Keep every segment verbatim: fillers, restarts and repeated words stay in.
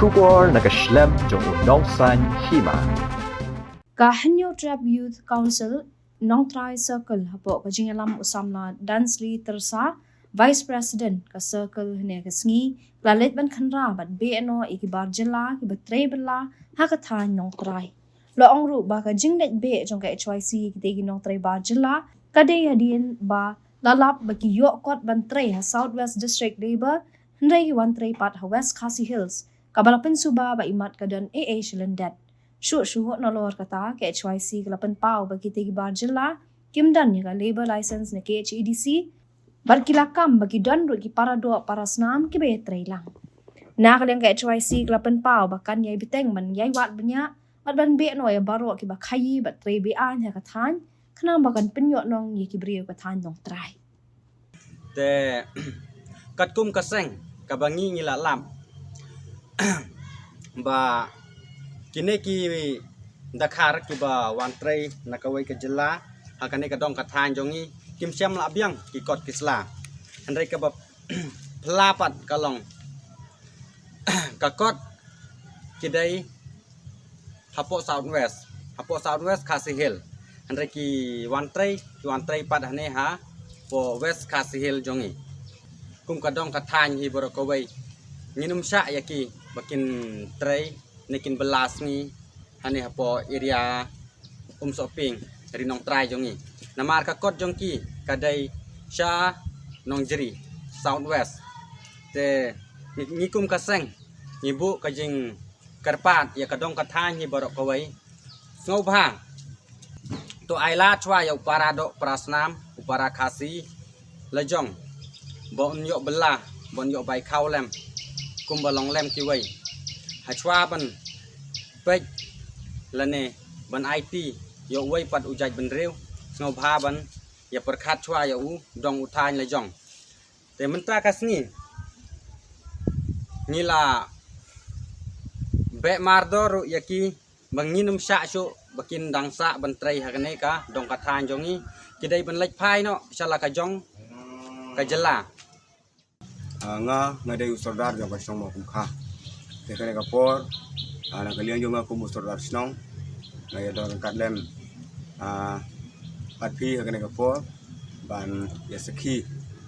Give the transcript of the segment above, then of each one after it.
Khubor na ka shlem jong u nongsan hima. Ka Hynñiewtrep Youth Council Nongtrai Circle hapoh ka jingïalam u samla Dansley Tyrsa, Vice President ka Circle, hynne ka sngi la leit ban khynra bad beh noh ïa ki bar jylla kiba trei bylla ha ka thaiñ Nongtrai. La ong ruh ba ka jingleit beh jong ka H Y C ïa kitei ki nongtrei bar jylla ka dei hadien ba la lap ba ki ïoh kot ban trei ha South West District Labour, hynrei ki wan trei pat ha West Khasi Hills, kaba la pynsuba ba imat ka don ei ei sha lyndet. Shuh shuh nalor kata, ka H Y C ka la pynpaw ba kitei ki bar jylla kim don ïa ka labour license na K H A D C bad ki la kam ba ki don ruh ki para doh para snam kiba ïatrei lang. Na ka liang ka H Y C ka la pynpaw ba kan ïai bteng ban ïai wad bniah bad ban beh noh ïa baroh kiba khaïi bad trei be-aiñ ha ka thaiñ, khnang ba kan pynïoh nong ïa ki briew ka thaiñ Nongtrai. Te katkum ka seng kaba ngi ngi la lap ba kine ki dkhar kiba wan trei na kawei ka jylla ha kane ka dong ka thaiñ jong ngi kim shym la biang ki kot ki sla. Hynrei kaba phylla pat ka long ka kot ki dei hapoh South West, hapoh South West Khasi Hills. Hynrei ki wan trei, ki wan trei pat hane hapoh West Khasi Hills jong ngi. Kum ka dong ka thaiñ hi baroh kawei, ngin ym shah ïa ki ba kin trei ne kin bylla sngi hane hapoh area Umsohpieng, ri Nongtrai jong ngi. Namar ka kot jong ki ka dei sha Nongjri, South West. Te ngi, ngi kum ka seng ngi buh ka jingkyrpad ïa ka dong ka thaiñ hi baroh kawei. Sngewbha to ai lad shuwa ïa u para doh para snam, u para Khasi lajong, ba un ïoh bylla, ba un ïoh bai khaw lem kumba long lem kiwei. Ha shuwa ban peit lane ban aiti ïa uwei pat u jaitbynriew, sngewbha ban ïa pyrkhat shuwa ïa u dong u thaiñ lajong. Te mynta ka sngi ngi la beh mardor ruh ïa ki ba ngin ym shah shuh ba kin dang sah ban trei ha kane ka dong ka thaiñ jong ngi. Ki dei ban leit phai noh sha la ka jong ka jylla. Ah, nga, nga dei u sordar jong ka shnong Mawkumkha. Te kane ka por, ah, na ka liang jong nga kum u sordar shnong, nga ïa don ryngkat lem, ah, bad phi ha kane ka por ban ïa sakhi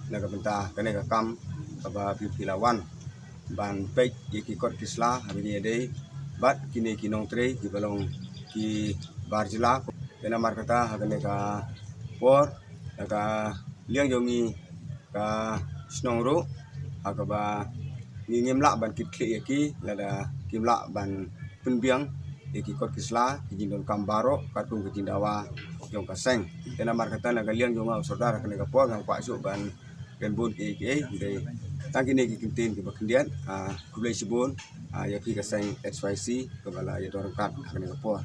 na ka bynta kane ka kam kaba phi, phi la wan ban peit ïa ki kot ki sla ha kine ki dei bad kine ki nongtrei kiba long ki bar jylla. Te namar kata ha kane ka por, na ka liang jong ngi ka shnong ruh, ha kaba ngi ngim lah ban kit khlieh ïa ki lada kim lah ban pynbiang ïa ki kot ki sla, ki jingdonkam baroh katkum ki jingdawa jong ka seng. Te namar kata na ka liang jong nga u sordar ha kane ka por ngam kwah shuh ban kren bun kiei kiei, hynrei tang kine ki kyntien kiba khyndiat. Ah, khublei shibun, ah, ïa phi ka seng H Y C kaba la ïa don ryngkat ha kane ka por.